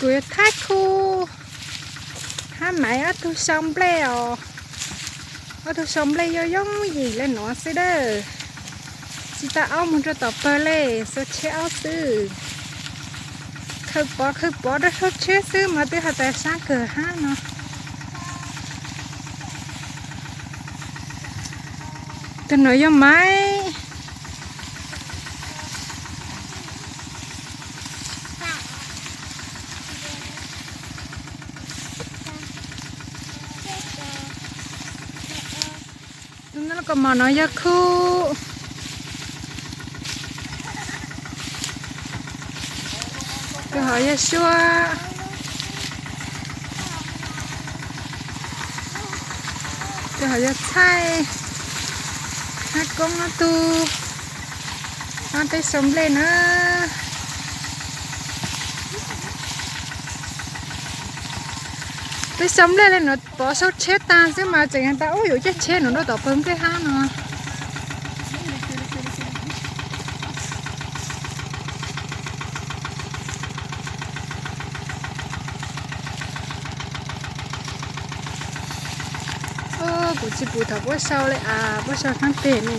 Kuv yuav thaij khu hab Maiv ob tug sau nplej os. Ob tug sau nplej yooj yooj yim le nuav xwb dawb. Tsis tas aub moog rua tom pawg le, sau tsheb aub xwb. Khaws pov khaws pov rua sau tsheb xwb mas twb has tas sab kawg hab no. Tug nuav yog Maiv. Tug nuav lub kaus mom no yog Khu. Tug hov yog Suab. Tug hov yog Txhaij. Hab Koob ob tug pab peb sau nplej na. Peb sau nplej le nuav pov sau tsheb taag xwb mas tseem has tas ub yuav caij tsheb nuav rua tom pawg nplej hab no. Kuv tsis pum thaum puab sau le as, puab sau sab peg ne.